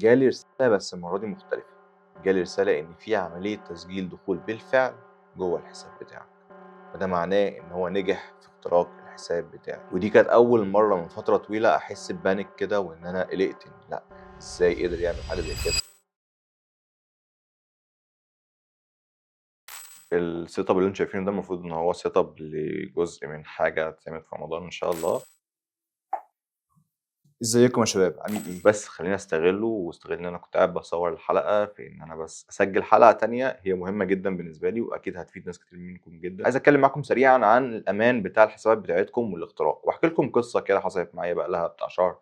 جالي رسالة بس المرة دي مختلفة، جالي رسالة إن في عملية تسجيل دخول بالفعل جوه الحساب بتاعك، وده معناه إن هو نجح في اختراق الحساب بتاعي. ودي كانت أول مرة من فترة طويلة أحس ب panic كده، وإن أنا قلقت إن لأ، إزاي قدر يعمل حاجة زي كده. ال setup اللي انتم شايفينه ده المفروض إن هو setup لجزء من حاجة هتتعمل في رمضان إن شاء الله. ازيكم يا شباب، عاملين ايه؟ بس خلينا استغله، واستغل ان انا كنت قاعد بصور الحلقة في ان انا بس اسجل حلقة تانية هي مهمة جدا بالنسبة لي، واكيد هتفيد ناس كتير منكم جدا. عايز اتكلم معاكم سريعا عن الامان بتاع الحسابات بتاعتكم والاختراق، واحكي لكم قصة كده حصلت معايا بقى لها بتاع شهر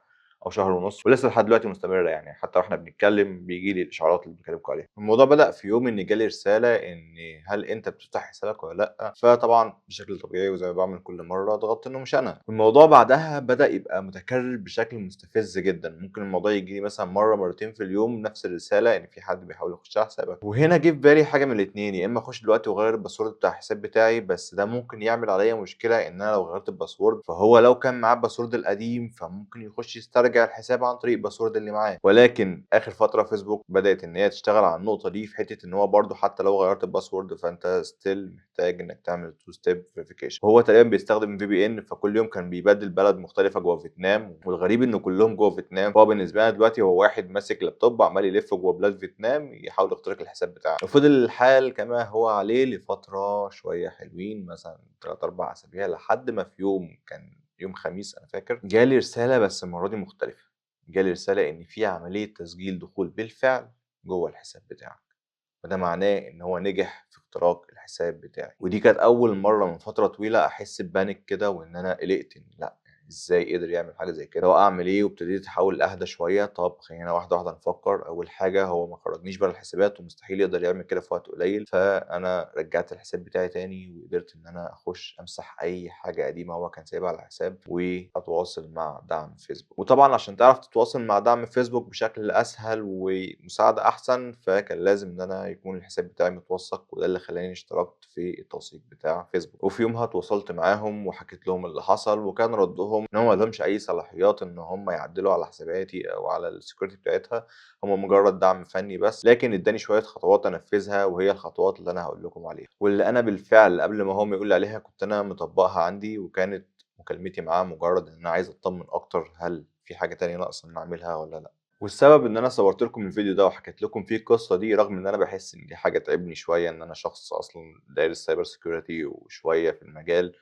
او شهر ونص، ولسه لحد دلوقتي مستمرة، يعني حتى واحنا بنتكلم بيجي لي الاشعارات اللي بكلمكم عليها. الموضوع بدا في يوم ان جالي رسالة ان هل انت بتفتح حسابك ولا لا، فطبعا بشكل طبيعي وزي ما بعمل كل مرة ضغطت انه مش انا. الموضوع بعدها بدا يبقى متكرر بشكل مستفز جدا، ممكن الموضوع يجي لي مثلا مرة مرتين في اليوم نفس الرسالة ان في حد بيحاول يخش على حسابك. وهنا جه في بالي حاجة من الاثنين، يا اما اخش دلوقتي واغير ال password بتاع الحساب بتاعي، بس ده ممكن يعمل عليا مشكلة ان انا لو غيرت ال password فهو لو كان معاه ال password القديم فممكن يخش يسترجع الحساب عن طريق ال password اللي معاه. ولكن اخر فترة فيسبوك بدات ان هي تشتغل على النقطة دي، في حتة ان هو برده حتى لو غيرت ال password فانت still محتاج انك تعمل two step verification. وهو تقريبا بيستخدم VPN، فكل يوم كان بيبدل بلد مختلفة جوه فيتنام، والغريب انه كلهم جوه فيتنام. فهو بالنسبة لنا دلوقتي هو واحد ماسك لابتوب عمال يلف جوه بلاد فيتنام يحاول يخترق الحساب بتاعه. وفضل الحال كما هو عليه لفترة شوية حلوين، مثلا 3 4 اسابيع، لحد ما في يوم كان يوم خميس انا فاكر جالي رسالة بس المرة دي مختلفة. جالي رسالة ان في عملية تسجيل دخول بالفعل جوه الحساب بتاعك، وده معناه ان هو نجح في اختراق الحساب بتاعي. ودي كانت اول مرة من فترة طويلة احس ب panic كده، وان انا قلقت ان لا، ازاي قدر يعمل حاجة زي كده واعمل ايه. وابتديت احاول اهدى شوية، طب خلينا واحدة واحدة نفكر. اول حاجة هو ما خرجنيش بره الحسابات ومستحيل يقدر يعمل كده في وقت قليل، فانا رجعت الحساب بتاعي تاني وقدرت ان انا اخش امسح اي حاجة قديمة هو كان سايبها على الحساب واتواصل مع دعم فيسبوك. وطبعا عشان تعرف تتواصل مع دعم فيسبوك بشكل اسهل ومساعدة احسن، فكان لازم ان انا يكون الحساب بتاعي متوثق، وده اللي خلاني اشتركت في التوثيق بتاع فيسبوك. وفي يومها تواصلت معاهم وحكيت لهم اللي حصل، وكان ردهم ان هم ما لهمش اي صلاحيات ان هم يعدلوا على حساباتي او على ال security بتاعتها، هم مجرد دعم فني بس. لكن اداني شوية خطوات انفذها، وهي الخطوات اللي انا هقول لكم عليها، واللي انا بالفعل قبل ما هم يقول لي عليها كنت انا مطبقها عندي. وكانت مكالمتي معاه مجرد ان انا عايز اطمن اكتر هل في حاجة تانية ناقصه ان اعملها ولا لا. والسبب ان انا صورت لكم الفيديو ده وحكيت لكم فيه القصة دي، رغم ان انا بحس ان دي حاجة تعبني شوية، ان انا شخص اصلا دارس cyber security وشوية في المجال،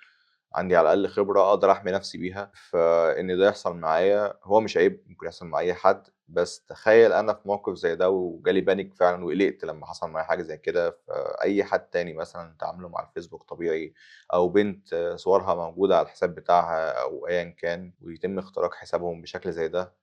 عندي على الاقل خبره اقدر احمي نفسي بيها، فان ده يحصل معايا هو مش عيب، ممكن يحصل مع اي حد. بس تخيل انا في موقف زي ده وجالي panic فعلا وقلقت لما حصل معايا حاجة زي كده، فاي حد تاني مثلا تعامله مع الفيسبوك طبيعي، او بنت صورها موجودة على الحساب بتاعها او ايا كان، ويتم اختراق حسابهم بشكل زي ده،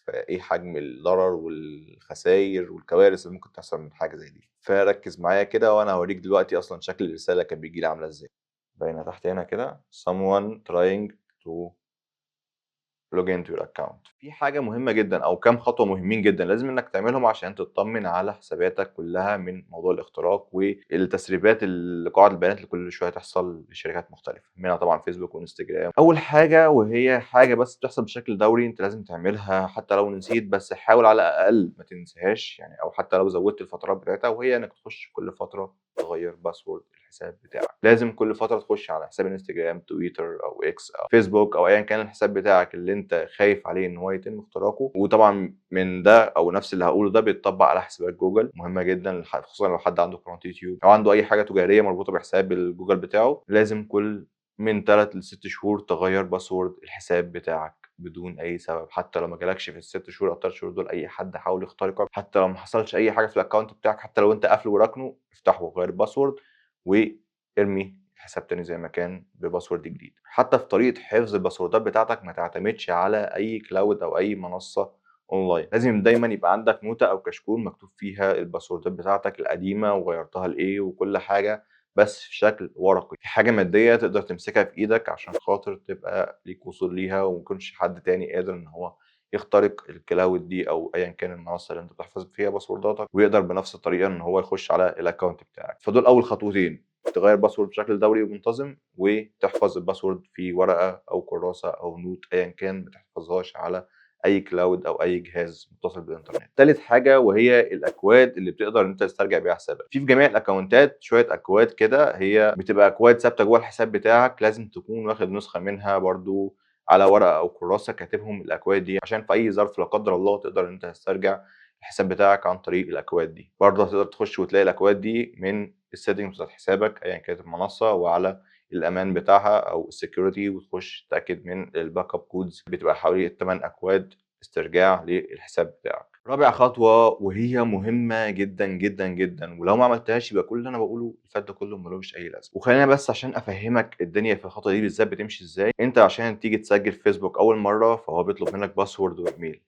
فايه حجم الضرر والخسائر والكوارث اللي ممكن تحصل من حاجة زي دي. فركز معايا كده وانا هوريك دلوقتي اصلا شكل الرسالة كان بيجي لي عامله ازاي. باينة تحت هنا كده someone trying to log into your account. في حاجة مهمة جدا او كام خطوة مهمين جدا لازم انك تعملهم عشان تطمن على حساباتك كلها من موضوع الاختراق والتسريبات اللي قواعد البيانات اللي كل شوية تحصل لشركات مختلفة، منها طبعا فيسبوك وانستجرام. اول حاجة، وهي حاجة بس بتحصل بشكل دوري انت لازم تعملها حتى لو نسيت، بس حاول على الاقل ما تنساهاش يعني، او حتى لو زودت الفترات بتاعتها، وهي انك تخش كل فترة تغير password الحساب بتاعك. لازم كل فترة تخش على حساب انستجرام، تويتر، او اكس، او فيسبوك، او ايا كان الحساب بتاعك اللي انت خايف عليه ان هو يتم اختراقه. وطبعا من ده او نفس اللي هقوله ده بيتطبق على حسابات جوجل، مهمة جدا خصوصا لو حد عنده قناة يوتيوب او عنده اي حاجة تجارية مربوطة بحساب الجوجل بتاعه. لازم كل من 3 ل 6 شهور تغير password الحساب بتاعك بدون اي سبب، حتى لو ما جالكش في ال6 شهور او 3 شهور دول اي حد حاول يخترقك، حتى لو ما حصلش اي حاجة في ال account بتاعك، حتى لو انت قافله وراكنه، افتحه وغير ال password وارمي الحساب تاني زي ما كان ب password جديد. حتى في طريقه حفظ الباسوردات بتاعتك ما تعتمدش على اي cloud او اي منصة اونلاين، لازم دايما يبقى عندك نوتة او كشكول مكتوب فيها الباسوردات بتاعتك القديمة وغيرتها لايه وكل حاجة، بس في شكل ورقي، في حاجة مادية تقدر تمسكها في ايدك عشان خاطر تبقى ليك وصول ليها، وما يكونش حد تاني قادر ان هو يخترق ال cloud دي او ايا كان المنصة اللي انت بتحفظ فيها باسورداتك، ويقدر بنفس الطريقة ان هو يخش على ال account بتاعك. فدول اول خطوتين، تغير password بشكل دوري ومنتظم، وتحفظ ال password في ورقة او كراسة او note ايا كان، ما تحفظهاش على اي cloud او اي جهاز متصل بالانترنت. تالت حاجة وهي الاكواد اللي بتقدر ان انت تسترجع بيها حسابك. في جميع الاكونتات شوية اكواد كده، هي بتبقى اكواد ثابتة جوه الحساب بتاعك، لازم تكون واخد نسخه منها برضو على ورقة او كراسة كاتبهم الاكواد دي، عشان في اي ظرف لا قدر الله تقدر ان انت تسترجع الحساب بتاعك عن طريق الاكواد دي. برضه هتقدر تخش وتلاقي الاكواد دي من ال settings بتاعت حسابك ايا كانت المنصة، وعلى الامان بتاعها او ال security، وتخش تتاكد من ال backup codes، بتبقى حوالي 8 اكواد استرجاع للحساب بتاعك. رابع خطوة وهي مهمة جدا جدا جدا، ولو ما عملتهاش يبقى كل اللي انا بقوله اللي فات ده كله ملوش اي لازمه. وخلينا بس عشان افهمك الدنيا في الخطوة دي بالذات بتمشي ازاي. انت عشان تيجي تسجل في فيسبوك اول مرة فهو بيطلب منك password و email،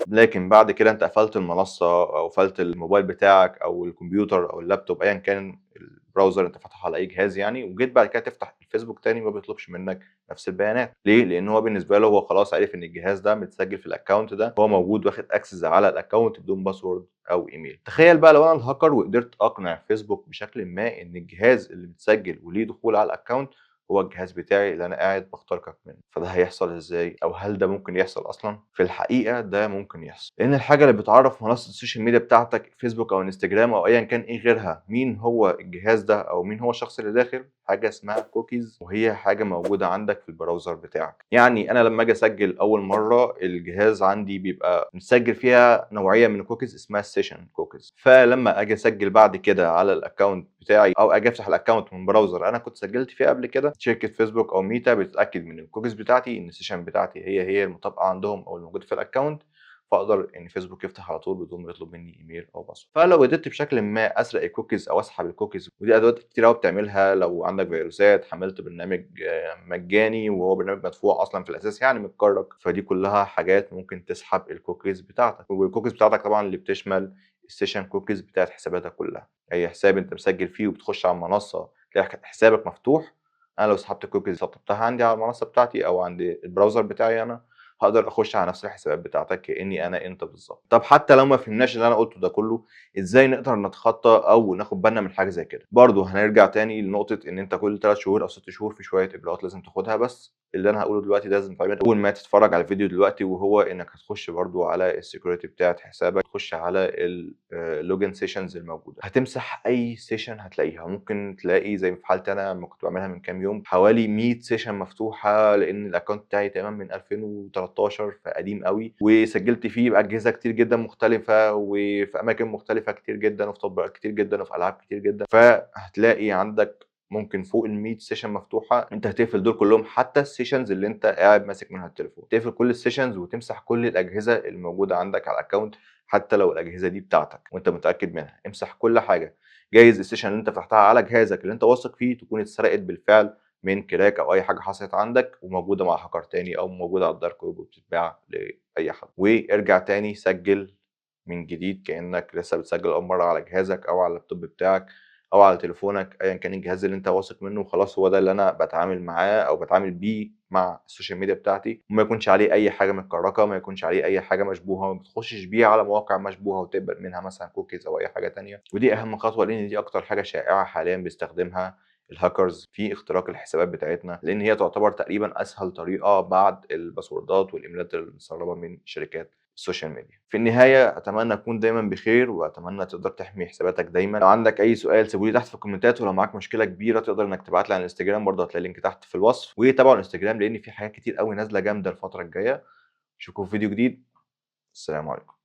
لكن بعد كده انت قفلت المنصة او قفلت الموبايل بتاعك او الكمبيوتر او اللابتوب ايا كان ال browser انت فاتحة على اي جهاز يعني، وجيت بعد كده تفتح الفيسبوك تاني ما بيطلبش منك نفس البيانات. ليه؟ لان هو بالنسبة له هو خلاص عرف ان الجهاز ده متسجل في ال account ده، هو موجود واخد access على ال account بدون password او ايميل. تخيل بقى لو انا الهاكر وقدرت اقنع فيسبوك بشكل ما ان الجهاز اللي متسجل وليه دخول على ال account هو الجهاز بتاعي اللي انا قاعد بخترقك منه. فده هيحصل ازاي؟ او هل ده ممكن يحصل اصلا؟ في الحقيقة ده ممكن يحصل، لان الحاجة اللي بتعرف منصة ال social media بتاعتك فيسبوك او انستجرام او ايا كان ايه غيرها مين هو الجهاز ده او مين هو الشخص اللي داخل، حاجة اسمها كوكيز، وهي حاجة موجودة عندك في ال browser بتاعك. يعني انا لما اجي اسجل اول مرة الجهاز عندي بيبقى مسجل فيها نوعية من الكوكيز اسمها ال session cookies، فلما اجي اسجل بعد كده على ال account بتاعي او اجي افتح ال account من browser انا كنت سجلت فيه قبل كده، شركة فيسبوك او ميتا بتتاكد من الكوكيز بتاعتي ان ال session بتاعتي هي هي المطابقة عندهم او الموجودة في ال account، فاقدر ان فيسبوك يفتح على طول بدون ما يطلب مني ايميل او password. فلو قدرت بشكل ما اسرق الكوكيز او اسحب الكوكيز، ودي ادوات كتير قوي بتعملها، لو عندك فيروسات، حملت برنامج مجاني وهو برنامج مدفوع اصلا في الاساس يعني متكرك، فدي كلها حاجات ممكن تسحب الكوكيز بتاعتك. والكوكيز بتاعتك طبعا اللي بتشمل ال session cookies بتاعت حساباتك كلها، اي حساب انت مسجل فيه وبتخش على المنصة تلاقي حسابك مفتوح، انا لو سحبت الكوكيز سطبتها عندي على المنصة بتاعتي او عند ال browser بتاعي انا، هقدر اخش على نفس الحسابات بتاعتك كاني انا انت بالظبط. طب حتى لو ما فهمناش اللي انا قلته ده كله، ازاي نقدر نتخطى او ناخد بالنا من حاجة زي كده؟ برضه هنرجع تاني لنقطة ان انت كل 3 شهور او 6 شهور في شوية اجراءات لازم تاخدها. بس اللي انا هقوله دلوقتي ده لازم تعمله اول ما تتفرج على الفيديو دلوقتي، وهو انك هتخش برضو على ال security بتاعت حسابك، تخش على ال login sessions الموجودة، هتمسح اي session هتلاقيها. ممكن تلاقي زي في حالتي انا لما كنت بعملها من كام يوم حوالي 100 session مفتوحة، لان ال account بتاعي تمام من 2013 فقديم قوي، وسجلت فيه باجهزه كتير جدا مختلفة وفي اماكن مختلفة كتير جدا وفي تطبيقات كتير جدا وفي العاب كتير جدا. فهتلاقي عندك ممكن فوق ال 100 session مفتوحة، انت هتقفل دول كلهم، حتى ال sessions اللي انت قاعد ماسك منها التليفون، تقفل كل ال sessions وتمسح كل الاجهزة الموجودة عندك على ال account، حتى لو الاجهزة دي بتاعتك وانت متاكد منها، امسح كل حاجة. جايز ال session اللي انت فتحتها على جهازك اللي انت واثق فيه تكون اتسرقت بالفعل من crack او اي حاجة حصلت عندك وموجودة مع هاكر تاني او موجودة على ال dark web وبتتباع لاي حد. وارجع تاني سجل من جديد كانك لسه بتسجل اول مرة على جهازك او على اللابتوب بتاعك او على تليفونك، ايا كان الجهاز اللي انت واثق منه وخلاص هو ده اللي انا بتعامل معاه او بتعامل بيه مع ال social media بتاعتي، وما يكونش عليه اي حاجة متكركه، ما يكونش عليه اي حاجة مشبوهة، ما بتخشش بيه على مواقع مشبوهة وتقبل منها مثلا كوكيز او اي حاجة تانية. ودي اهم خطوة، لان دي اكتر حاجة شائعة حاليا بيستخدمها الهاكرز في اختراق الحسابات بتاعتنا، لان هي تعتبر تقريبا اسهل طريقه بعد الباسوردات والايميلات المسربه من شركات ال social media. في النهاية اتمنى تكون دايما بخير، واتمنى تقدر تحمي حساباتك دايما. لو عندك اي سؤال سيبولي تحت في الكومنتات، ولو معاك مشكلة كبيرة تقدر انك تبعت لي على الانستجرام، برضه هتلاقي ال link تحت في الوصف. وتابعوا الانستجرام لان في حاجات كتير قوي نازله جامدة الفترة الجاية. اشوفكم في فيديو جديد، السلام عليكم.